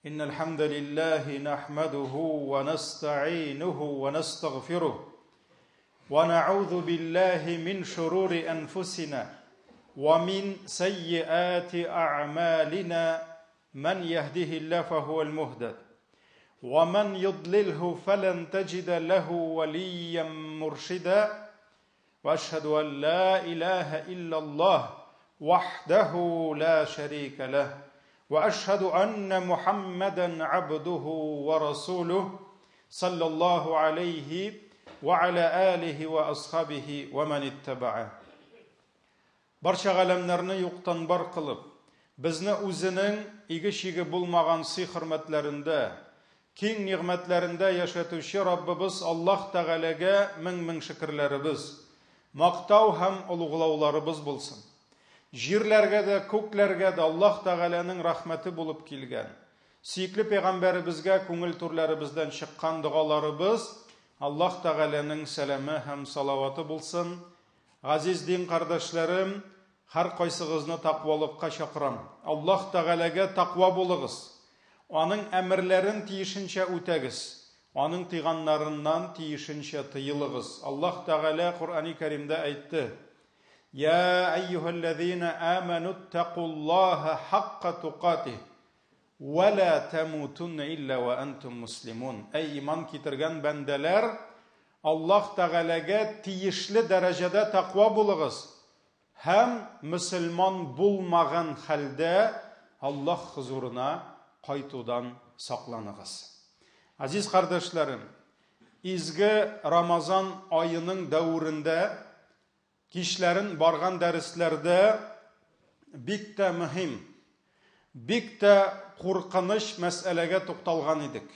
إن الحمد لله نحمده ونستعينه ونستغفره ونعوذ بالله من شرور أنفسنا ومن سيئات أعمالنا من يهده الله فهو المهتد ومن يضلله فلن تجد له وليا مرشدا واشهد ان لا اله الا الله وحده لا شريك له واشهد ان محمدا عبده ورسوله صلى الله عليه وعلى اله واصحابه ومن اتبعه Барча галәмнәрне юктан бар кылып, безне Үзенең иге-чиге булмаган сый-хөрмәтләрендә, киң нигъмәтләрендә яшәтүче Раббыбыз Аллаһ Тәгаләгә мең-мең шөкерләребез, мактау һәм олуглауларыбыз булсын. Җирләргә дә, күкләргә дә Аллаһ Тәгаләнең рәхмәте булып килгән, сөекле пәйгамбәребезгә күңел түрләребездән чыккан догаларыбыз Аллаһ Тәгаләнең сәламе һәм салаваты булсын. Газиз дин кардәшләрем, һәркайсыгызны тәкъвалыкка чакырам. Аллаһ Тәгаләгә тәкъва булыгыз. Аның әмерләрен тиешенчә үтәгез. Аның тыйганнарыннан тиешенчә тыелыгыз. Аллаһ Тәгалә Коръәни Кәримдә әйтте: Я әйюһәлләзина амануттакуллаһа хакка тукатих вә лә тәмутунна илля вә әнтум муслимун. Әй иман китергән бәндәләр, Аллаһ Тәгаләгә тиешле дәрәҗәдә тәкъва булыгыз һәм мөселман булмаган хәлдә Аллаһ хозурына кайтудан сакланыгыз. Газиз кардәшләрем, изге Рамазан аеның дәверендә Кичләрен барган дәресләрдә бик тә мөһим, бик тә куркыныч мәсьәләгә тукталган идек.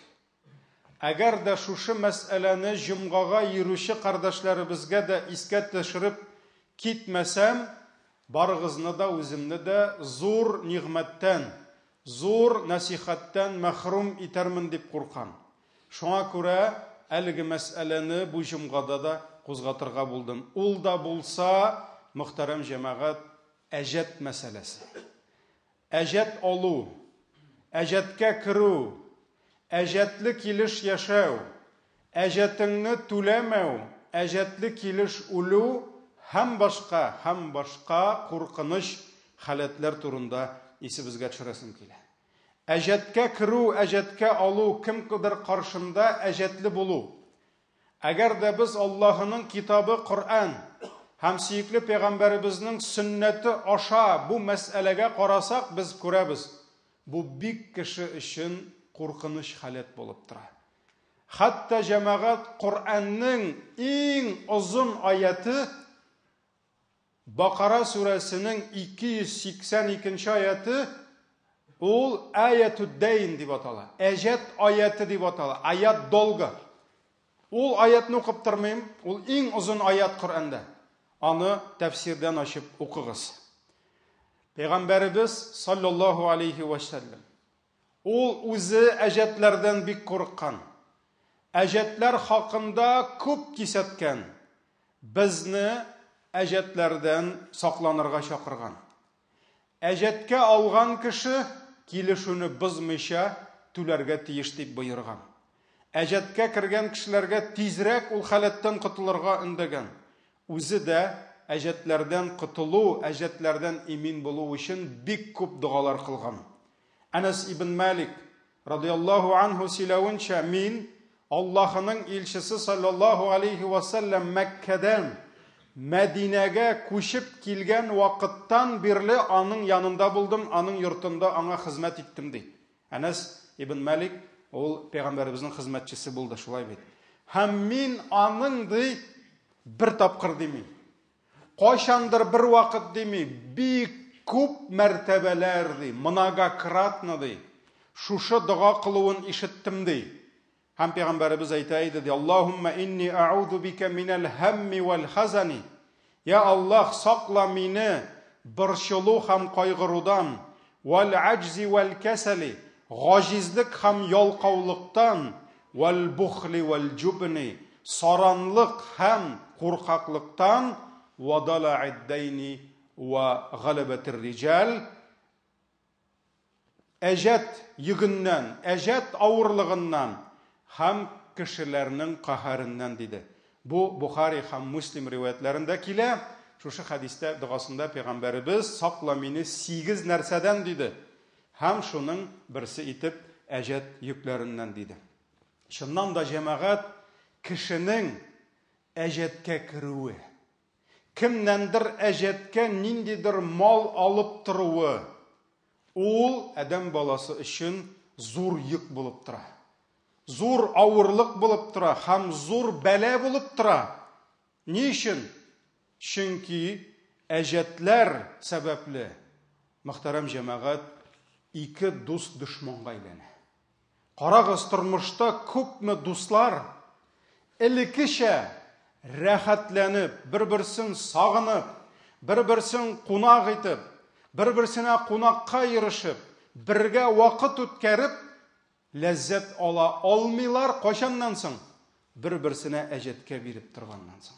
Әгәр дә шушы мәсьәләне җомгага йөрүче кардәшләребезгә дә искә төшереп китмәсәм, барыгызны да, үземне дә зур нигъмәттән, зур нәсихәттән мәхрүм итәрмен дип куркам. Шуңа күрә әлеге мәсьәләне бу җомгада да кузгатырга булдым. Ул да булса, мөхтәрәм җәмәгать, әҗәт мәсьәләсе. Әҗәт алу, әҗәткә керү, әҗәтле килеш яшәү, әҗәтеңне түләмәү, әҗәтле килеш үлү һәм башка, һәм башка куркыныч халәтләр турында исебезгә төшерәсем килә. Әҗәткә керү, әҗәткә алу, кемдер каршында әҗәтле булу. Әгәр дә без Аллаһының китабы Коръән һәм сөекле пәйгамбәребезнең сөннәте аша бу мәсьәләгә карасак, без күрәбез, бу бик кеше өчен куркыныч халәт булып тора. Хәтта җәмәгать Коръәннең иң озын аяте Бакара сүрәсенең 282 нче аяте ул аятүд-дәйн дип атала. Әҗәт аяте дип атала. Аят долга. Ул аятны укып тормыйм, ул иң озын аят Коръәндә. Аны тәфсирдән ачып укыгыз. Пәйгамбәребез саллаллаһу алейхи ва сәлләм ул үзе әҗәтләрдән бик курыккан. Әҗәтләр хакында күп кисәткән. Безне әҗәтләрдән сакланырга чакырган. Әҗәткә алган кеше килешүне бозмыйча түләргә тиеш дип боерган. Әҗәткә кергән кешеләргә тизрәк ул халәттән котылырга өндәгән. Үзе дә әҗәтләрдән котылу, әҗәтләрдән имин булу өчен бик күп догалар кылган. Әнәс ибн Малик радыяллаһу анһу сөйләвенчә, мин Аллаһының илчесе саллаллаһу алейхи ва сәлләм Мәккәдән Мәдинәгә күчеп килгән вакыттан бирле аның янында булдым, аның йортында аңа хезмәт иттем, ди. Әнәс ибн Малик ул пәйгамбәребезнең хезмәтчесе булды, шулай бит. Һәм мин аның ди бер тапкыр димим. Кайчандыр бер вакыт дими, бик күп мәртәбәләр ди, многократно ди. Шушы дога кылуын ишеттем ди. Һәм пәйгамбәребез әйтә иде ди, Аллаһумма инни а'уду бика минәл һәмми вәл хазани. Я Аллаһ, сакла мине борчылу һәм кайгырудан, вәл аҗзи вәл кәсәли, гаҗизлек һәм ялкаулыктан, вәл бухли вәл җубни, саранлык һәм куркаклыктан, вә дала'ид-дәйни вә галәбәтир риҗал, әҗәт йөгеннән, әҗәт авырлыгыннан һәм кешеләрнең каһәреннән, диде. Бу Бухари һәм Муслим риваятьләрендә килә. Шушы хәдистә, догасында пәйгамбәребез сакла мине сигез нәрсәдән диде. Һәм шуның берсе итеп әҗәт йөкләреннән диде. Чыннан да җәмәгать кешенең әҗәткә керүе, кемнәндер әҗәткә ниндидер мал алып торуы, ул адәм баласы өчен зур йөк булып тора. Зур авырлык булып тора һәм зур бәла булып тора. Ни өчен? Чөнки әҗәтләр сәбәпле, мөхтәрәм җәмәгать, ике дус дошманга әйләнә. Карагыз, тормышта күпме дуслар элеккечә рәхәтләнеп, бер-берсен сагынып, бер-берсен кунак итеп, бер-берсенә кунакка йөрешеп, бергә вакыт үткәреп, ләззәт ала алмыйлар. Кайчаннан соң? Бер-берсенә әҗәткә биреп торганнан соң.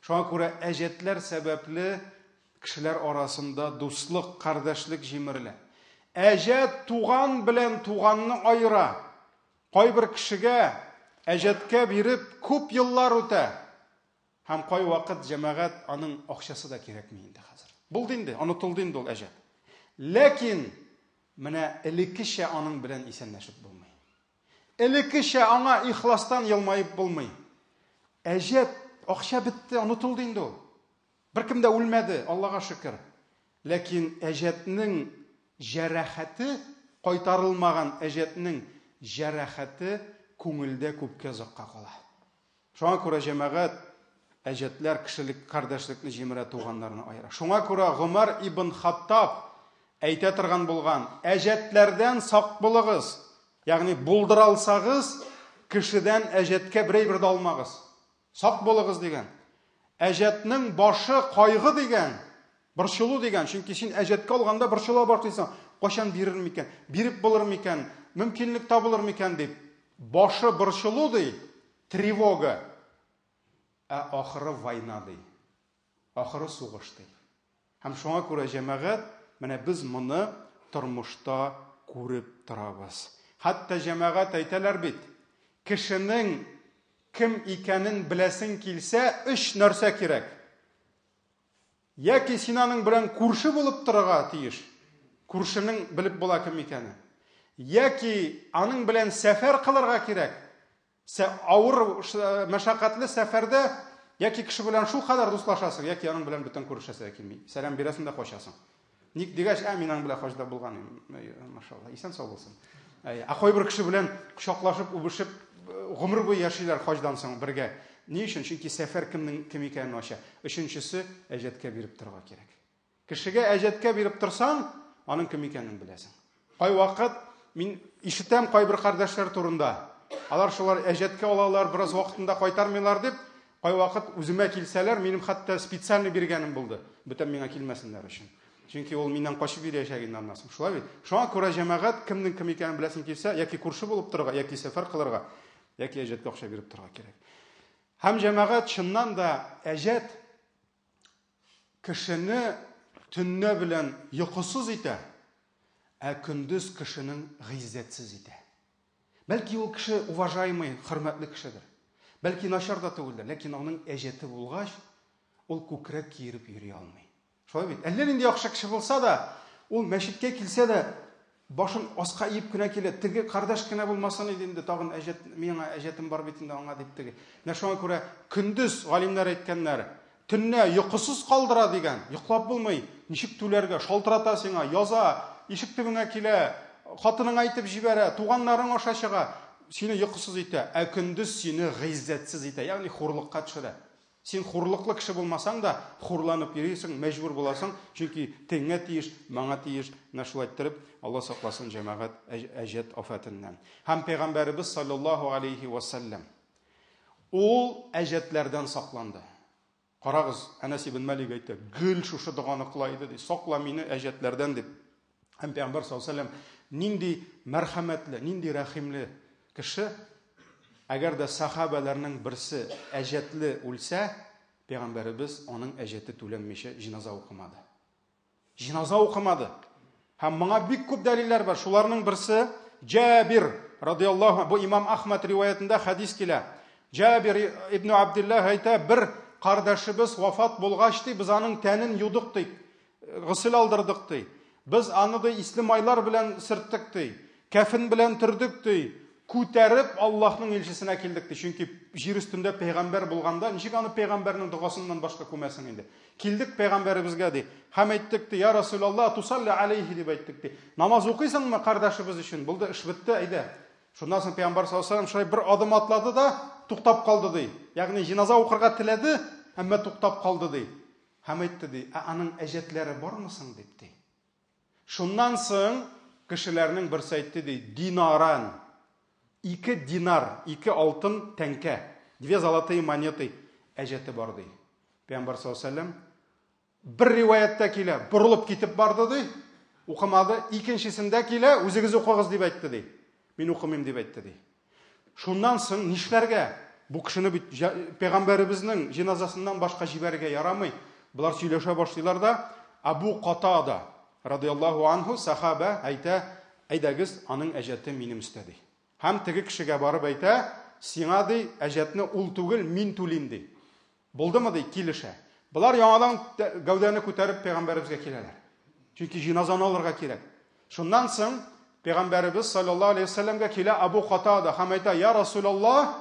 Шуңа күрә әҗәтләр сәбәпле кешеләр арасында дуслык, кардәшлек җимерелә. Әҗәт туган белән туганны аера. Кайбер кешегә әҗәткә биреп күп еллар үтә. Һәм кайвакыт җәмәгать аның акчасы да кирәкми инде хәзер. Булды инде, онытылды инде ул әҗәт. Ләкин менә элеккечә аның белән исәнләшеп булмый. Элеккечә аңа ихластан елмаеп булмый. Әҗәт, акча бетте, онытылды инде ул. Беркем дә үлмәде, Аллага шөкер. Ләкин әҗәтнең җәрәхәте, кайтарылмаган әҗәтнең җәрәхәте күңелдә күпкә озакка кала. Шуңа күрә җәмәгать, әҗәтләр кешелек кардәшлекне җимерә, туганнарны аера. Шуңа күрә Гомәр ибн Хаттаб әйтә торган булган, әҗәтләрдән сак булыгыз. Ягъни булдыра алсагыз, кешедән әҗәткә берәй бер дә алмагыз. Сак булыгыз дигән. Әҗәтнең башы кайгы дигән. Борчылу дигән, чөнки син әҗәткә алганда борчыла башлыйсың. Кайчан бирер микән? Биреп булыр микән? Мөмкинлек табылыр микән дип. Башы борчылу ди, тревога. Ә ахыры война ди. Ахыры сугыш ди. Һәм шуңа күрә җәмәгать, менә без моны тормышта күреп торабыз. Хәтта җәмәгать әйтәләр бит, кешенең кем икәнен беләсең килсә, өч нәрсә кирәк. Яки син аның белән күрше булып торырга тиеш. Күршенең белеп була кем икәнен. Яки аның белән сәфәр кылырга кирәк. Авыр, мәшәкатьле сәфәрдә яки кеше белән шул кадәр дуслашасың, яки аның белән бүтән күрешәсе дә килми. Сәлам бирәсең дә качасың. Ник дигәч, ә мин аның белән хаҗда булган идем. Машалла, исән сау булсын. Ә кайбер кеше белән кочаклашып, үбешеп гомер буе яшиләр хаҗдан соң бергә. Ни өчен? Чөнки сәфәр кемнең кем икәнен ача. Өченчесе, әҗәткә биреп торырга кирәк. Кешегә әҗәткә биреп торсаң, аның кем икәнен беләсең. Кайвакыт мин ишетәм кайбер кардәшләр турында. Алар шулар әҗәткә алалар, бераз вакытында кайтармыйлар дип, кайвакыт үземә килсәләр, минем хәтта специально биргәнем булды. Бүтән миңа килмәсеннәр өчен. Чөнки ул миннән качып йөриячәк инде аннан соң. Шулай бит? Шуңа күрә җәмәгать кемнең кем икәнен беләсең килсә, яки күрше булып торырга, яки сәфәр кылырга, яки әҗәткә акча биреп торырга кирәк. Һәм җәмәгать чыннан да әҗәт кешене төннә белән йокысыз итә, ә көндез кешенең гыйззәтсез итә. Бәлки ул кеше уважаемый, хөрмәтле кешедер. Бәлки начар да түгелдер, ләкин аның әҗәте булгач, ул күкрәк киереп йөри алмый. Шулай бит? Әллә нинди яхшы кеше булса да, ул мәчеткә килсә дә, башын аска иеп кенә килә. Теге кардәш кенә булмасын иде инде, тагын әҗәт, миңа әҗәтем бар бит инде аңа дип теге. Менә шуңа күрә көндез галимнәр әйткәннәр, төнлә йокысыз калдыра дигән, йоклап булмый, ничек түләргә, шалтырата сиңа, яза, ишек төбеңә килә, хатыныңа әйтеп җибәрә, туганнарың аша чыга, сине йокысыз итә, ә көндез сине гыйззәтсез итә, ягъни хурлыкка төшерә. Син хурлыклы кеше булмасаң да, хурланып йөрисең, мәҗбүр буласың, чөнки теңгә тиеш, маңа тиеш. Менә шулай иттереп, Алла сакласын җәмәгать әҗәт афәтеннән. Һәм пәйгамбәребез саллаллаһу алейхи ва саллям ул әҗәтләрдән сакланды. Карагыз, Әнәс ибн Малик әйтә, гел шушы доганы кыла иде ди, сакла мине әҗәтләрдән дип. Һәм пәйгамбәр саллаллаһу алейһи ва саллям нинди мәрхәмәтле, нинди рәхимле кеше. Әгәр дә сахабәләрнең берсе әҗәтле үлсә, пәйгамбәребез аның әҗәте түләнмичә җиназа укымады. Җиназа укымады. Һәм моңа бик күп дәлилләр бар. Шуларның берсе Җабир радиаллаһу, бу имам Ахмад риваятендә хәдис килә. Җабир ибн Абдуллаһ әйтә, бер кардәшебез вафат булгач ди, без аның тәнен юдык ди, госел алдырдык ди. Без аны ди исле майлар белән сөрттек ди, кәфен белән төрдек ди. Күтәреп Аллаһның илчесенә килдек ди. Чөнки җир өстендә пәйгамбәр булганда, ничек аны пәйгамбәрнең догасыннан башка күмәсең инде? Килдек пәйгамбәребезгә ди. Һәм әйттек ди, я Расулаллаһ, тусалли алейхи дип әйттек ди. Намаз укыйсыңмы кардәшебез өчен? Булды, эш бетте, әйдә. Шуннан соң пәйгамбәр саллаллаһу алейһи ва шулай бер адым атлады да туктап калды ди. Ягъни җиназа укырга теләде, әмма туктап калды ди. Һәм әйтте ди, ә аның әҗәтләре бармы соң дип ди. Шуннан соң кешеләрнең берсе әйтте ди, динаран. Ике динар, ике алтын тәңкә, две золотые монеты әҗәте бар ди. Пәйгамбәр саллаллаһу алейһи бер риваятьтә килә, борылып китеп барды ди, укымады. Икенчесендә килә, үзегез укыгыз дип әйтте ди. Мин укымыйм дип әйтте ди. Шуннан соң нишләргә? Бу кешене бит пәйгамбәребезнең җеназасыннан башка җибәрергә ярамый. Болар сөйләшә башлыйлар да, Абу Катада радиаллаһу анһу сахаба әйтә, әйдәгез, аның әҗәте минем өстә ди. Һәм теге кешегә барып әйтә, сиңа ди, әҗәтне ул түгел, мин түлим ди. Булдымы ди, килешә. Болар яңадан гәүдәне күтәреп пәйгамбәребезгә киләләр. Чөнки җиназаны алырга кирәк. Шуннан соң пәйгамбәребез саллаллаһу алейһи вәсәлләмгә килә Абу Катада һәм әйтә: "Я Расулаллаһ,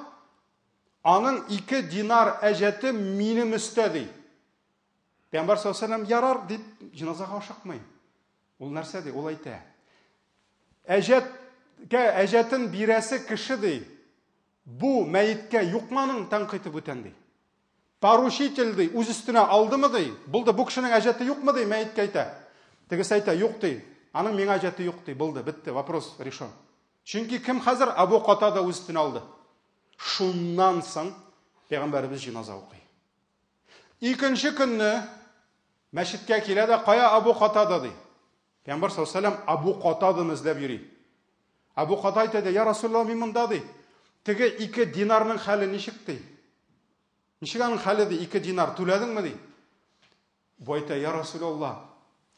аның 2 динар әҗәте минем өстә" ди. Пәйгамбәр саллаллаһу алейһи вәсәлләм ярар дип җиназага ашыкмый. Ул нәрсә ди? Ул әйтә: Әҗәткә әҗәтен бирәсе кеше ди. Бу мәеткә юкмы аның тәнкыйте бүтән ди. Поручитель ди, үз өстенә алдымы ди. Булды, бу кешенең әҗәте юкмы ди, мәеткә әйтә. Тегесе әйтә, юк ди. Аның миңа әҗәте юк ди. Булды, бетте, вопрос решен. Чөнки кем хәзер Абу Катада үз өстенә алды. Шуннан соң пәйгамбәребез җиназа укый. Икенче көнне мәчеткә килә дә, кая Абу Катада ди. Пәйгамбәр саллаллаһу алейһи вәсәлләм Абу Катаданы эзләп йөри. Абу Ката әйтә дә, я Расулаллаһ, мин монда ди. Теге ике динарның хәле ничек ди? Ничек аның хәле ди? Ике динар түләдеңме ди? Бу әйтә, я Расулаллаһ,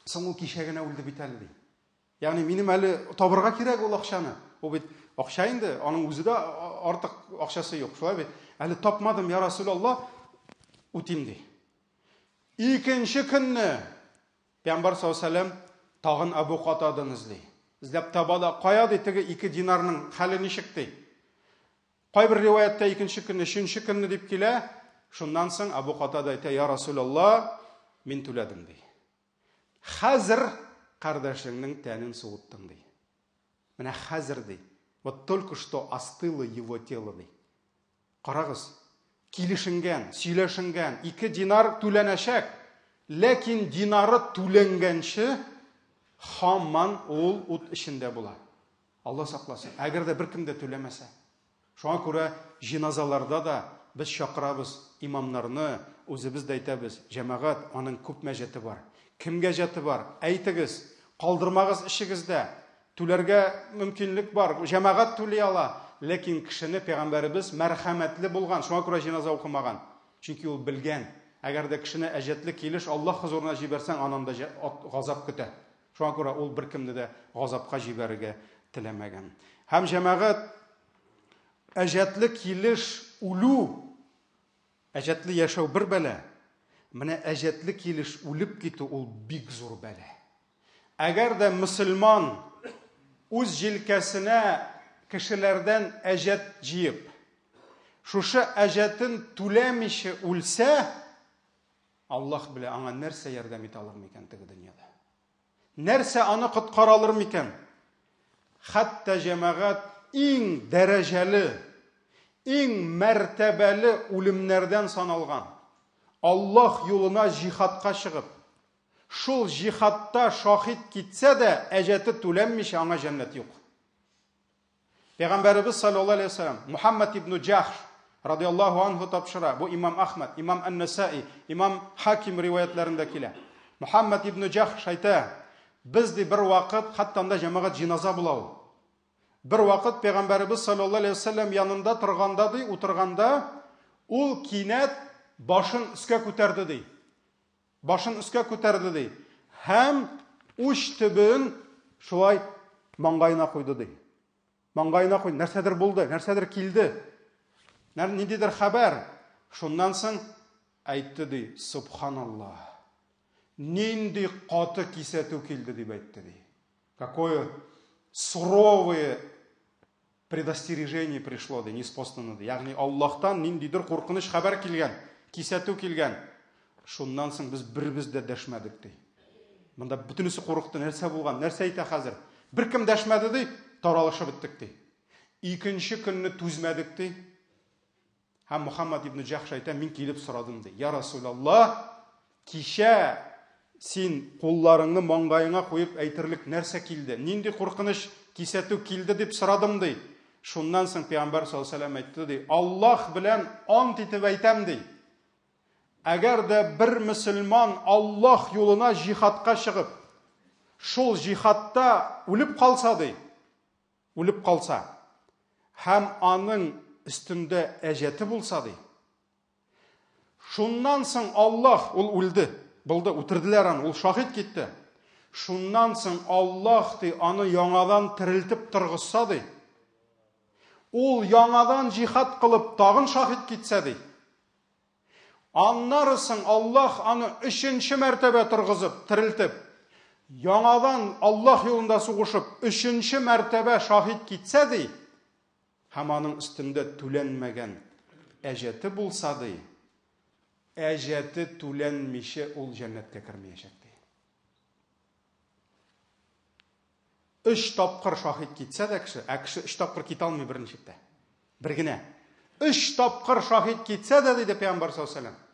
соң ул кичә генә үлде бит әле ди. Ягъни минем әле табырга кирәк ул акчаны. Ул бит акча инде, аның үзе дә артык акчасы юк, шулай бит? Әле тапмадым, я Расулаллаһ, үтим ди. Икенче көнне Пәйгамбәр саллаллаһу алейһи тагын Абу Катаданы эзли. Эзләп таба да, кая ди теге ике динарның хәле ничек ди. Кайбер риваятьтә икенче көнне, өченче көнне дип килә. Шуннан соң Абу Катада әйтә, я Расулаллаһ, мин түләдем ди. Хәзер кардәшеңнең тәнен суыттың ди. Менә хәзер ди. Вот только что остыло его тело ди. Карагыз, килешенгән, сөйләшенгән, ике динар түләнәчәк, ләкин динары түләнгәнче һаман ул ут эчендә була. Алла сакласын. Әгәр дә беркем дә түләмәсә. Шуңа күрә җиназаларда да без чакырабыз имамнарны, үзебез дә әйтәбез, җәмәгать, аның күп мәҗәте бар. Кемгә әҗәте бар? Әйтегез, калдырмагыз эчегездә. Түләргә мөмкинлек бар, җәмәгать түли ала, ләкин кешене пәйгамбәребез мәрхәмәтле булган, шуңа күрә җиназа укымаган. Чөнки ул белгән, әгәр дә кешене әҗәтле килеш Аллаһ хозурына җибәрсәң, аннан да газап көтә. Шуңа күрә ул беркемне дә газапка җибәрергә теләмәгән. Һәм җәмәгать әҗәтле килеш үлү, әҗәтле яшәү бер бәла. Менә әҗәтле килеш үлеп китү ул бик зур бәла. Әгәр дә мөселман үз җилкәсенә кешеләрдән әҗәт җыеп, шушы әҗәтен түләмичә үлсә, Аллаһ белә, аңа нәрсә ярдәм итә алыр микән теге дөньяда? Нәрсә аны коткара алыр микән? Хәтта җәмәгать иң дәрәҗәле, иң мәртәбәле үлемнәрдән саналган Аллаһ юлына җихадка чыгып, шул җихадта шаһит китсә дә, әҗәте түләнмичә аңа җәннәт юк. Пәйгамбәребез саллаллаһу алейһи вәсәлләм Мухаммад ибн Җахш радиаллаһу анһу тапшыра. Бу имам Ахмад, имам Ан-Насаи, имам Хаким риваятларында килә. Мухаммад ибн Җахш әйтә, без ди бер вакыт, хәтта анда җәмәгать җиназа була ул. Бер вакыт пәйгамбәребез саллаллаһу алейһи вәсәлләм янында торганда ди, утырганда, ул кинәт башын өскә күтәрде ди. Башын өскә күтәрде ди. Һәм уч төбен Шулай маңгаена куйды ди. Маңгаена куйды, нәрсәдер булды, нәрсәдер килде. Ниндидер хәбәр. Шуннан соң әйтте ди, субханаллаһ. Нинди каты кисәтү килде дип әйтте ди. Какое суровое предостережение пришло ди, неспослано ди. Ягъни Аллаһтан ниндидер куркыныч хәбәр килгән, кисәтү килгән. Шуннан соң без беребез дә дәшмәдек ди. Монда бөтенесе курыкты, нәрсә булган, нәрсә әйтә хәзер? Беркем дәшмәде ди, таралышып беттек ди. Икенче көнне түзмәдек ди. Һәм Мухаммад ибн Җахш әйтә, мин килеп сорадым ди. Я Расулаллаһ, кичә син кулларыңны маңгаеңа куеп әйтерлек нәрсә килде? Нинди куркыныч кисәтү килде дип сорадым ди. Шуннан соң пәйгамбәр саллаллаһу алейһи вәсәлләм әйтте ди, Аллаһ белән ант итеп әйтәм ди. Әгәр дә бер мөселман Аллаһ юлына җихадка чыгып, шул җихадта үлеп калса ди, үлеп калса һәм аның өстендә әҗәте булса ди, шуннан соң Аллаһ, ул үлде, булды, үтерделәр аны, ул шаһит китте. Шуннан соң Аллаһ ди, аны яңадан терелтеп торгызса ди, ул яңадан җихад кылып тагын шаһит китсә ди, Аннары соң Аллаһ аны өченче мәртәбә торгызып, терелтеп, яңадан Аллаһ юлында сугышып, өченче мәртәбә шаһит китсә ди, һәм аның өстендә түләнмәгән әҗәте булса ди, әҗәте түләнмичә ул җәннәткә кермәячәк ди. Өч тапкыр шаһит китсә дә кеше, ә кеше өч тапкыр китә алмый берничек тә. Бер генә. Өч тапкыр шаһит китсә дә, диде Пәйгамбәр саллаллаһу алейһи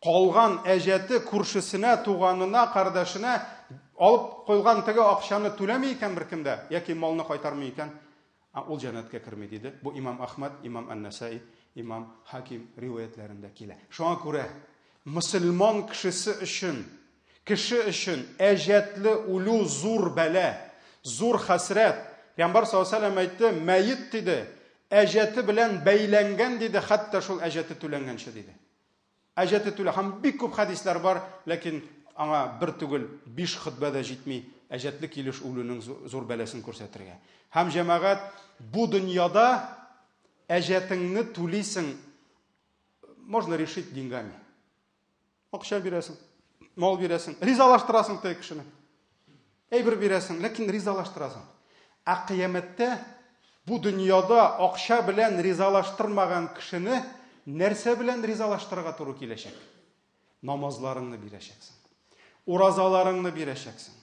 калган әҗәте күршесенә, туганына, кардәшенә алып куйган теге акчаны түләми икән беркем дә, яки малны кайтармый икән, ул җәннәткә керми, диде. Бу имам Ахмад, имам Ан-Насаи, имам Хаким риваятләрендә килә. Шуңа күрә мөселман кешесе өчен Кеше өчен әҗәтле үлү зур бәла, зур хәсрәт. Пәйгамбәр саллаллаһу алейһи ва сәлләм әйтте, мәет диде, әҗәте белән бәйләнгән диде, хәтта шул әҗәте түләнгәнче диде. Әҗәте түлә. Һәм бик күп хәдисләр бар, ләкин аңа бер түгел, биш хөтбә дә җитми әҗәтле килеш үлүнең зур бәласен күрсәтергә. Һәм җәмәгать бу дөньяда әҗәтеңне түлисең, можно решить деньгами. Акча бирәсең, мал бирәсең, ризалаштырасың теге кешене. Әйбер бирәсең, ләкин ризалаштырасың. Ә кыямәттә бу дөньяда акча белән ризалаштырмаган кешене нәрсә белән ризалаштырырга туры киләчәк? Намазларыңны бирәчәксең. Уразаларыңны бирәчәксең.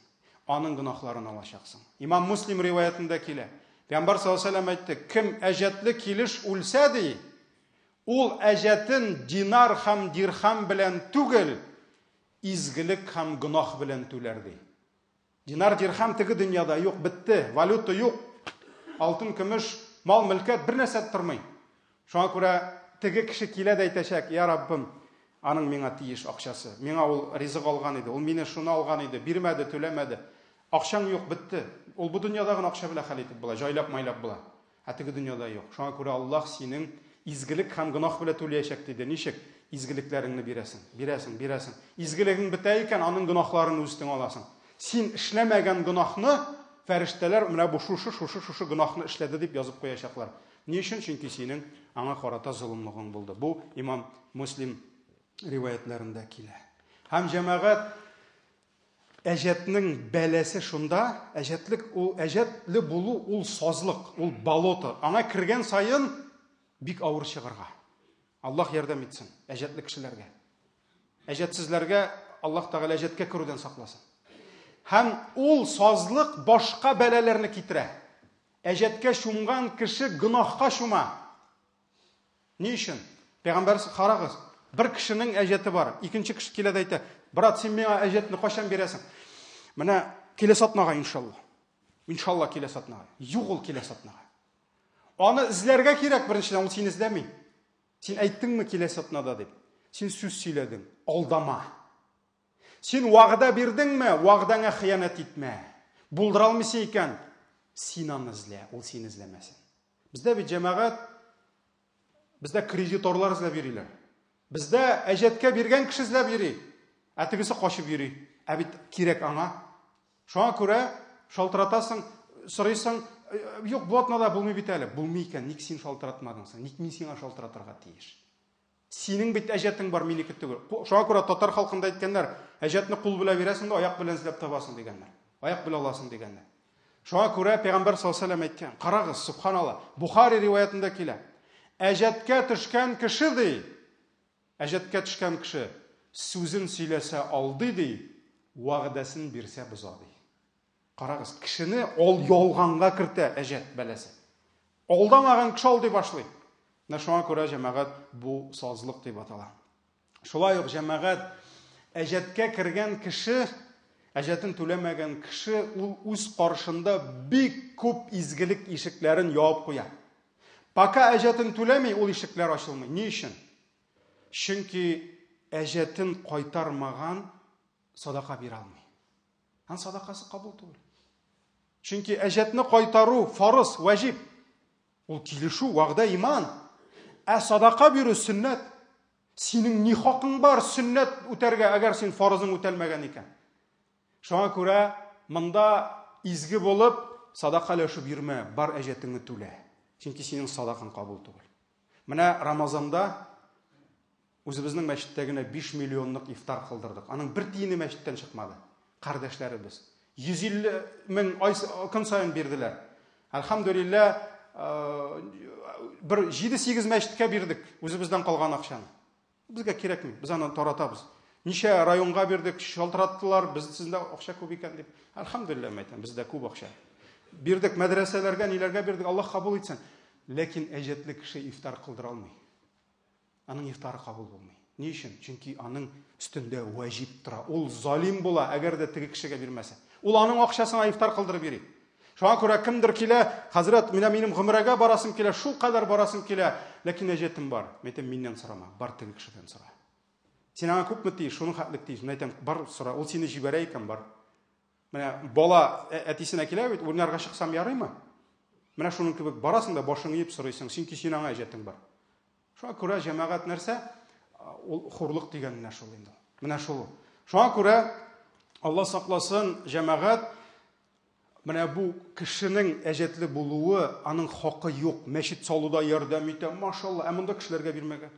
Аның гөнаһларын алачаксың. Имам Муслим риваятендә килә. Пәйгамбәр саллаллаһу алейһи ва сәлләм әйтте, кем әҗәтле килеш үлсә ди, Ул әҗәтен динар һәм дирхам белән түгел, изгелек һәм гөнаһ белән түләр, ди. Динар, дирхам теге дөньяда юк, бетте, валюта юк. Алтын, көмеш, мал, мөлкәт бер нәрсә тормый. Шуңа күрә теге кеше килә дә әйтәчәк, я Раббым, аның миңа тиеш акчасы. Миңа ул ризык алган иде, ул мине шуны алган иде, бирмәде, түләмәде. Акчаң юк, бетте. Ул бу дөньяда гына акча белән хәл итеп була, җайлап-майлап була. Ә теге дөньяда юк. Шуңа күрә Аллаһ синең изгелек һәм гөнаһ белән түләячәк, диде. Ничек? Изгелекләреңне бирәсең, бирәсең, бирәсең. Изгелегең бетә икән, аның гөнаһларын үз өстеңә аласың. Син эшләмәгән гөнаһны фәрештәләр менә бу шушы, шушы, шушы гөнаһны эшләде дип язып куячаклар. Ни өчен? Чөнки синең аңа карата золымлыгың булды. Бу имам Муслим риваятләрендә килә. Һәм җәмәгать Әҗәтнең бәласе шунда, әҗәтлек ул әҗәтле булу ул сазлык, ул болото. Аңа кергән саен бик авыр чыгарга. Аллаһ ярдәм итсен әҗәтле кешеләргә. Әҗәтсезләргә Аллаһ Тәгалә әҗәткә керүдән сакласын. Һәм ул сазлык башка бәлаләрне китерә. Әҗәткә чумган кеше гөнаһка чума. Ни өчен? Пәйгамбәр карагыз, бер кешенең әҗәте бар, икенче кеше килә дә әйтә, брат, син миңа әҗәтне кайчан бирәсең? Менә киләсе атнага, иншалла. Иншалла киләсе атнага. Юк ул киләсе атнага. Аны эзләргә кирәк беренчедән, ул сине эзләми. Син әйттеңме киләсе атнада дип? Син сүз сөйләдең, алдама. Син вәгъдә бирдеңме, вәгъдәңә хыянәт итмә. Булдыра алмыйсың икән, син аны эзлә, ул сине эзләмәсен. Бездә бит җәмәгать, бездә кредиторлар эзләп йөриләр. Бездә әҗәткә биргән кеше эзләп йөри, ә тегесе качып йөри. Ә бит кирәк аңа. Шуңа күрә Шалтыратасың, сорыйсың, юк, бу атнада булмый бит әле. Булмый икән, ник син шалтыратмадың соң? Ник мин сиңа шалтыратырга тиеш? Синең бит әҗәтең бар, минеке түгел. Шуңа күрә татар халкында әйткәннәр, әҗәтне кул белән бирәсең дә, аяк белән эзләп табасың дигәннәр. Аяк белән аласың дигәннәр. Шуңа күрә Пәйгамбәр саллаллаһу алейһи вәсәлләм әйткән, карагыз, субханалла, Бухари риваятендә килә. Әҗәткә төшкән кеше ди, әҗәткә төшкән кеше сүзен сөйләсә алдый ди, вәгъдәсен бирсә боза ди. Карагыз, кешене ал ялганга кертә әҗәт бәласе. Алдамаган кеше алдый башлый. Менә шуңа күрә җәмәгать бу сазлык дип атала. Шулай ук җәмәгать әҗәткә кергән кеше, әҗәтен түләмәгән кеше ул үз каршында бик күп изгелек ишекләрен ябып куя. Пока әҗәтен түләми, ул ишекләр ачылмый. Ни өчен? Чөнки әҗәтен кайтармаган садака бирә алмый. Аның садакасы кабул түгел. Чөнки әҗәтне кайтару фарыз, вәҗиб. Ул килешү, вәгъдә, иман. Ә садака бирү сөннәт. Синең ни хакың бар сөннәт үтәргә, әгәр син фарызың үтәлмәгән икән? Шуңа күрә монда изге булып садака өләшеп йөрмә, бар әҗәтеңне түлә. Чөнки синең садакаң кабул түгел. Менә Рамазанда Үзебезнең мәчеттә генә 5 миллионлык ифтар кылдырдык. Аның бер тиене мәчеттән чыкмады. Кардәшләребез. 150 мең ай, көн саен бирделәр. Әлхәмдүлиллә, бер 7-8 мәчеткә бирдек үзебездән калган акчаны. Безгә кирәкми, без аны таратабыз. Ничә районга бирдек, шалтыраттылар, без сездә акча күп икән дип. Әлхәмдүлиллә, әйтәм, бездә күп акча. Бирдек мәдрәсәләргә, ниләргә бирдек, Аллаһ кабул итсен. Ләкин әҗәтле кеше ифтар кылдыра алмый. Аның ифтары кабул булмый. Ни өчен? Чөнки аның өстендә вәҗиб тора. Ул залим була, әгәр дә теге кешегә бирмәсә. Ул аның акчасына ифтар кылдырып йөри. Шуңа күрә кемдер килә, хәзрәт, менә минем гомрәгә барасым килә, шул кадәр барасым килә, ләкин әҗәтем бар. Мин әйтәм, миннән сорама, бар теге кешедән сора. Син аңа күпме тиеш, шуның хәтлек тиеш. Мин әйтәм, бар сора. Ул сине җибәрә икән, бар. Менә бала әтисенә килә бит, уйнарга чыксам ярыймы? Менә шуның кебек барасың да башың иеп сорыйсың, чөнки син аңа әҗәтең бар. Шуңа күрә җәмәгать нәрсә? Ул хурлык дигән менә шул инде. Менә шул. Шуңа күрә Алла сакласын, җәмәгать менә бу кешенең әҗәтле булуы, аның хакы юк. Мәчет салуда ярдәм итә, машалла, ә монда кешеләргә бирмәгән.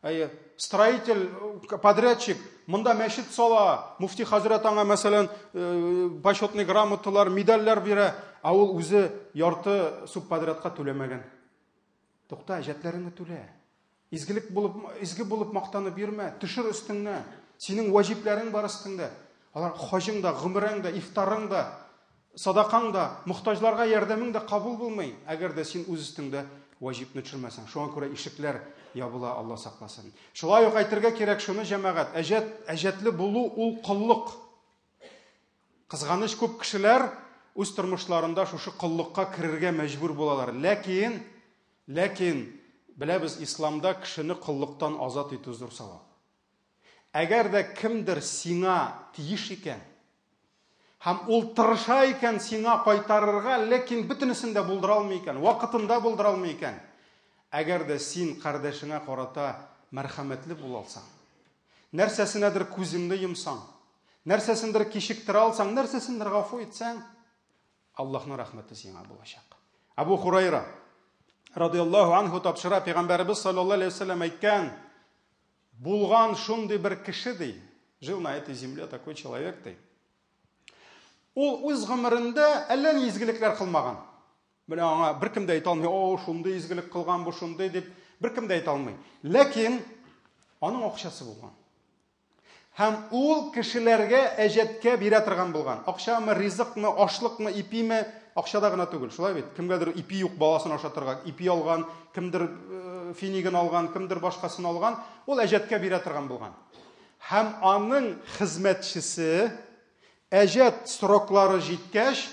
Әйе, строитель, подрядчик монда мәчет сала, муфти хәзрәт аңа, мәсәлән, почетный грамоталар, медальләр бирә, ә ул үзе ярты субподрядка түләмәгән. Тукта, әҗәтләреңне түлә. Изгелек булып, изге булып мактанып йөрмә, төшер өстеңне. Синең ваҗибләрең бар өстеңдә. Алар хаҗың да, гомрәң дә, ифтарың да, Садакаң да, мохтаҗларга ярдәмең дә кабул булмый, әгәр дә син үз өстеңдә ваҗибне төшермәсәң. Шуңа күрә ишекләр ябыла, Алла сакласын. Шулай ук әйтергә кирәк шуны, җәмәгать, әҗәт, әҗәтле булу ул коллык. Кызганыч күп кешеләр үз тормышларында шушы коллыкка керергә мәҗбүр булалар. Ләкин, ләкин беләбез, исламда кешене коллыктан азат итү зур савап. Әгәр дә кемдер сиңа тиеш икән, һәм ул тырыша икән сиңа кайтарырга, ләкин бөтенесен дә булдыра алмый икән, вакытында булдыра алмый икән, әгәр дә син кардәшеңә карата мәрхәмәтле була алсаң, нәрсәсенәдер күзеңне йомсаң, нәрсәсендер кичектерә алсаң, нәрсәсендер гафу итсәң, Аллаһның рәхмәте сиңа булачак. Абу Хурайра радиаллаһу анху тапшыра, пәйгамбәребез саллаллаһу алейһи вәсәлләм әйткән, Булган шундый бер кеше, ди, жил на этой земле такой человек, ди. Ул үз гомерендә әллә ни изгелекләр кылмаган. Менә аңа беркем дә әйтә алмый, о, шундый изгелек кылган, бу шундый дип, беркем дә әйтә алмый. Ләкин аның акчасы булган. Һәм ул кешеләргә әҗәткә бирә торган булган. Акчамы, ризыкмы, ашлыкмы, ипиме, акчада гына түгел. Шулай бит? Кемгәдер ипи юк баласын ашатырга, ипи алган, кемдер э, финигын алган, кемдер башкасын алган, ул әҗәткә бирә торган булган. Һәм аның хезмәтчесе әҗәт сроклары җиткәч,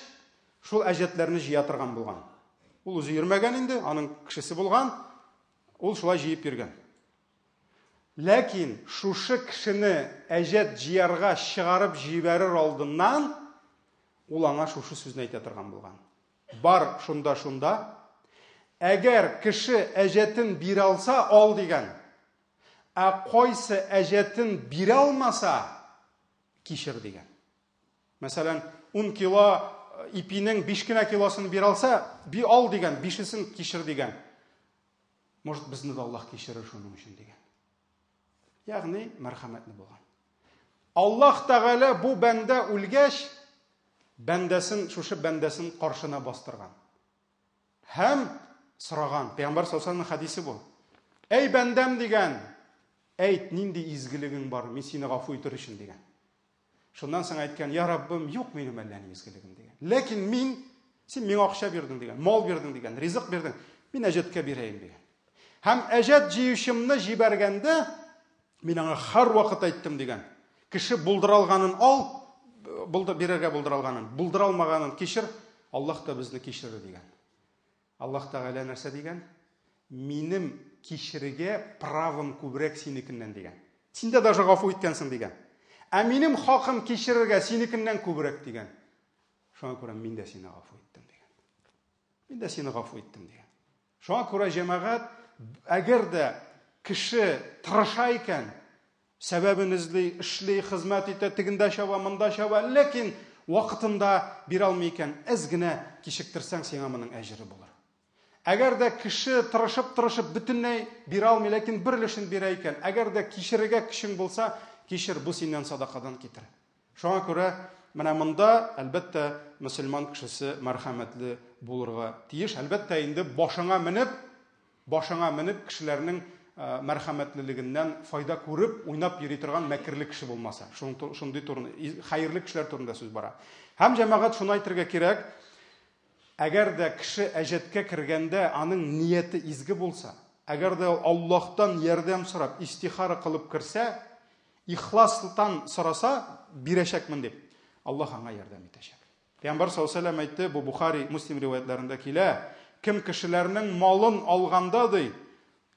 шул әҗәтләрне җыя торган булган. Ул үзе йөрмәгән инде, аның кешесе булган, ул шулай җыеп йөргән. Ләкин шушы кешене әҗәт җыярга чыгарып җибәрер алдыннан ул аңа шушы сүзне әйтә торган булган. Бар шунда-шунда, әгәр кеше әҗәтен бирә алса, ал дигән. Ә кайсы әҗәтен бирә алмаса, кичер дигән. Мәсәлән, 10 кило ипинең 5 кенә килосын бирә алса, би ал дигән, бишесен кичер дигән. Может, безне дә Аллаһ кичерер шуның өчен дигән. Ягъни мәрхәмәтле булган. Аллаһ Тәгалә бу бәндә үлгәч, бәндәсен, шушы бәндәсен каршына бастырган. Һәм сораган, Пәйгамбәр саллаллаһу хәдисе бу. Әй бәндәм дигән, әйт, нинди изгелегең бар, мин сине гафу итер өчен дигән. Шуннан соң әйткән, я Раббым, юк минем әллә ни изгелегем дигән. Ләкин мин, син миңа акча бирдең дигән, мал бирдең дигән, ризык бирдең, мин әҗәткә бирәем дигән. Һәм әҗәт җыючымны җибәргәндә, мин аңа һәрвакыт әйттем дигән. Кеше булдыра алганын ал, булды бирергә булдыра алганын, булдыра алмаганын кичер, Аллаһ та безне кичерер дигән. Аллаһ Тәгалә нәрсә дигән? Минем кичерергә правым күбрәк синекеннән дигән. Син дә даже гафу иткәнсең дигән. Ә минем хакым кичерергә синекеннән күбрәк дигән. Шуңа күрә мин дә сине гафу иттем дигән. Мин дә сине гафу иттем дигән. Шуңа күрә җәмәгать, әгәр дә кеше тырыша икән, Сәбәбен эзли, эшли, хезмәт итә, тегендә чаба, монда чаба, ләкин вакытында бирә алмый икән, әз генә кичектерсәң, сиңа моның әҗере булыр. Әгәр дә кеше тырышып-тырышып бөтенләй бирә алмый, ләкин бер өлешен бирә икән, әгәр дә кичерергә көчең булса, кичер, бу синнән садакадан китер. Шуңа күрә менә монда, әлбәттә, мөселман кешесе мәрхәмәтле булырга тиеш. Әлбәттә, инде башыңа менеп, Башыңа менеп, кешеләрнең мәрхәмәтлелегеннән файда күреп, уйнап йөри торган мәкерле кеше булмаса. Шундый турында, хәерле кешеләр турында сүз бара. Һәм җәмәгать шуны әйтергә кирәк, әгәр дә кеше әҗәткә кергәндә аның нияте изге булса, әгәр дә ул Аллаһтан ярдәм сорап, истихара кылып керсә, ихластан сораса, бирәчәкмен дип, Аллаһ аңа ярдәм итәчәк. Пәйгамбәр саллаллаһу алейһи вәсәлләм әйтте, бу Бухари, Муслим риваятләрендә килә, кем кешеләрнең малын алганда ди,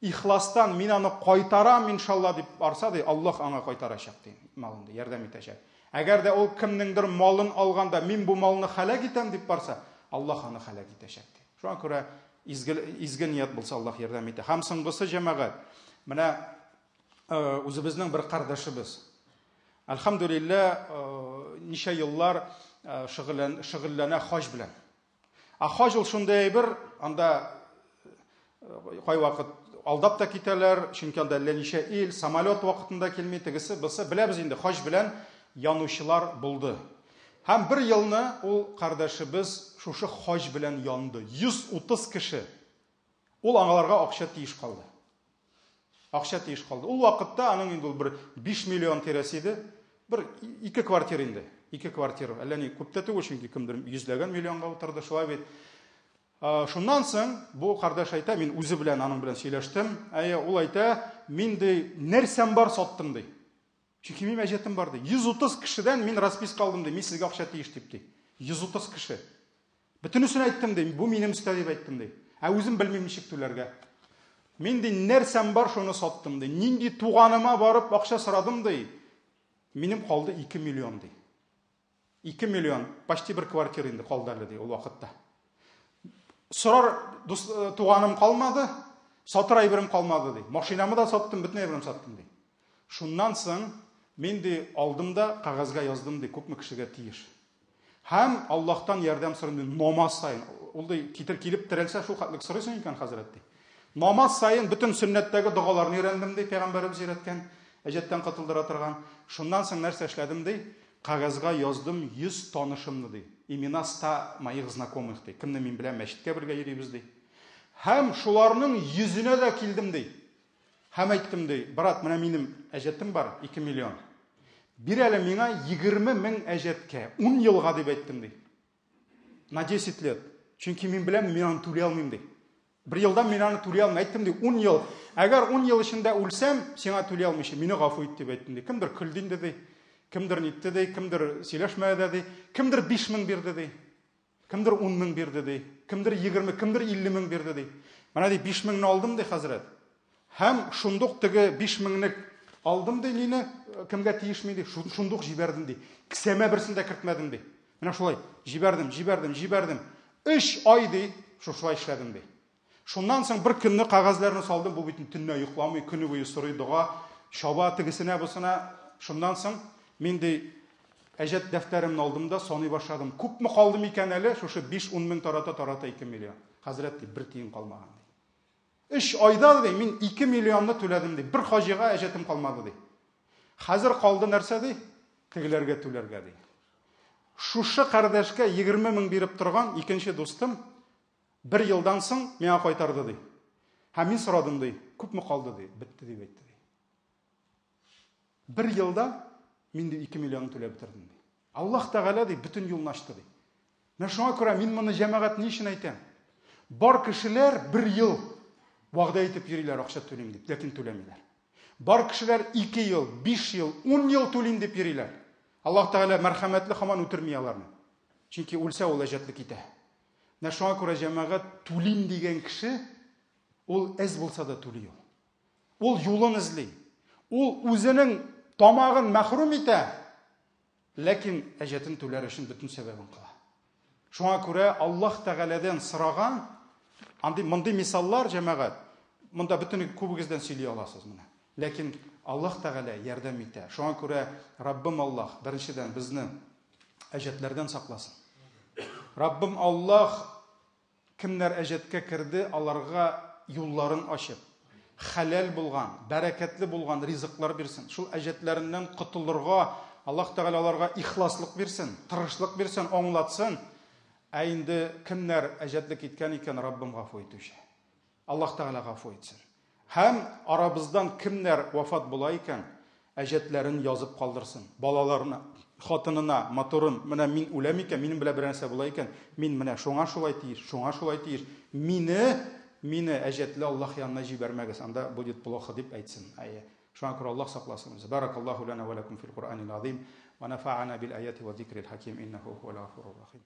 ихластан мин аны кайтарам иншалла дип барса ди, Аллаһ аңа кайтарачак ди, малын ди, ярдәм итәчәк. Әгәр дә ул кемнеңдер малын алганда мин бу малны хәләк итәм дип барса, Аллаһ аны хәләк итәчәк ди. Шуңа күрә изге изге ният булса Аллаһ ярдәм итә. Һәм соңгысы җәмәгать. Менә үзебезнең бер кардәшебез. Әлхәмдүлиллә, ничә еллар шөгыльләнә хаҗ белән. Ә хаҗ ул шундый әйбер, анда кайвакыт алдап та китәләр, чөнки анда әллә ничә ил, самолет вакытында килми, тегесе, бусы. Беләбез инде, хаҗ белән янучылар булды. Һәм бер елны ул кардәшебез шушы хаҗ белән янды. 130 кеше. Ул аңаларга акча тиеш калды. Акча тиеш калды. Ул вакытта аның инде ул бер 5 миллион тирәсе иде. Бер ике квартира инде. Ике квартира. Әллә ни күп тә түгел, чөнки кемдер йөзләгән миллионга утырды, шулай бит. Шуннан соң бу кардәш әйтә, мин үзе белән аның белән сөйләштем. Әйе, ул әйтә, мин ди, нәрсәм бар саттым ди. Чөнки минем әҗәтем бар ди. 130 кешедән мин расписка алдым ди. Мин сезгә акча тиеш дип ди. 130 кеше. Бөтенесен әйттем ди, бу минем өстә дип әйттем ди. Ә үзем белмим ничек түләргә. Мин ди нәрсәм бар шуны саттым ди. Нинди туганыма барып акча сорадым ди. Минем калды 2 миллион ди. 2 миллион, почти бер квартира инде калды әле ди ул вакытта. Сорар дус, э, туганым калмады, сатыр әйберем калмады ди. Машинамы да саттым, бөтен әйберем саттым ди. Шуннан соң мин ди алдым да кәгазьгә яздым ди, күпме кешегә тиеш. Һәм Аллаһтан ярдәм сорыйм ди, намаз саен. Ул ди, китер килеп терәлсә, шул хәтлек сорыйсың икән, хәзрәт ди. Намаз саен бөтен сөннәттәге догаларны өйрәндем ди, пәйгамбәребез өйрәткән, әҗәттән котылдыра торган. Шуннан соң нәрсә эшләдем ди? Кәгазьгә яздым 100 танышымны ди. Имена 100 моих знакомых ди. Кемне мин беләм, мәчеткә бергә йөрибез ди. Һәм шуларның йөзенә дә килдем ди. Һәм әйттем, ди, брат, менә минем әҗәтем бар, 2 миллион. Бир әле миңа 20 мең әҗәткә, 10 елга дип әйттем, ди. На 10 лет. Чөнки мин беләм, мин аны түли алмыйм, ди. Бер елдан мин аны түли алмыйм. Әйттем, ди, 10 ел. Әгәр 10 ел эчендә үлсәм, сиңа түли алмыйча, мине гафу ит дип әйттем, ди. Кемдер көлде инде, ди. Кемдер нитте, ди. Кемдер сөйләшмәде дә, ди. Кемдер 5 мең бирде, ди. Кемдер 10 мең бирде, ди. Кемдер 20, кемдер 50 мең бирде, ди. Менә ди 5 меңне алдым, ди хәзрәт. Һәм шундук теге 5 меңнек алдым, ди, мине кемгә тиешми, ди. Шундук җибәрдем, ди. Кесәмә берсен дә кертмәдем, ди. Менә шулай җибәрдем, җибәрдем, җибәрдем. 3 ай, ди, шушылай эшләдем, ди. Шуннан соң бер көнне кәгазьләрне салдым, бу бит төнлә йокламый, көне буе сорый дога, чаба тегесенә, бусына. Шуннан соң мин ди Әҗәт дәфтәремне алдым да саный башладым. Күпме калды микән әле? Шушы 5-10 мең тарата-тарата 2 миллион. Хәзрәт ди, бер тиен калмаган ди. Өч айда ди, мин 2 миллионны түләдем ди. Бер хаҗига әҗәтем калмады ди. Хәзер калды нәрсә ди? Тегеләргә түләргә ди. Шушы кардәшкә 20 мең биреп торган икенче дустым бер елдан соң миңа кайтарды ди. Һәм мин сорадым ди, күпме калды ди, бетте дип әйтте ди. Бер елда мин ди 2 миллион түләп бетердем ди. Аллаһ Тәгалә ди бөтен юлны ачты ди. Менә шуңа күрә мин моны җәмәгать ни өчен әйтәм? Бар кешеләр бер ел вәгъдә итеп йөриләр акча түлим дип, ләкин түләмиләр. Бар кешеләр 2 ел, 5 ел, 10 ел түлим дип йөриләр. Аллаһ Тәгалә мәрхәмәтле һаман үтерми аларны. Чөнки үлсә ул әҗәтле китә. Менә шуңа күрә җәмәгать түлим дигән кеше ул әз булса да түли ул. Ул юлын эзли. Ул үзенең тамагын мәхрүм итә, ләкин әҗәтен түләр өчен бөтен сәбәбен кыла. Шуңа күрә Аллаһ Тәгаләдән сораган андый мондый мисаллар җәмәгать, монда бөтен күбегездән сөйли аласыз менә. Ләкин Аллаһ Тәгалә ярдәм итә. Шуңа күрә Раббым Аллаһ беренчедән безне әҗәтләрдән сакласын. Раббым Аллаһ Кемнәр әҗәткә керде, аларга юлларын ачып, хәләл булган, бәрәкәтле булган ризыклар бирсен. Шул әҗәтләреннән котылырга Аллаһ Тәгалә аларга ихласлык бирсен, тырышлык бирсен, аңлатсын. Ә инде кемнәр әҗәтле киткән икән, Раббым гафу итүче. Аллаһ Тәгалә гафу итсен. Һәм арабыздан кемнәр вафат була икән, әҗәтләрен язып калдырсын. Балаларына, хатынына, матурым, менә мин үләм икән, минем белән берәр нәрсә була икән, мин менә шуңа шулай тиеш, шуңа шулай тиеш. Мине, мине әҗәтле Аллаһ янына җибәрмәгез, анда будет плохо дип әйтсен. Әйе. Шуңа күрә Аллаһ сакласын. Баракаллаһу лана ва лакум фил Куръанил азим ва нафа'ана бил аяти ва зикрил хаким иннаху хуал гафурур рахим.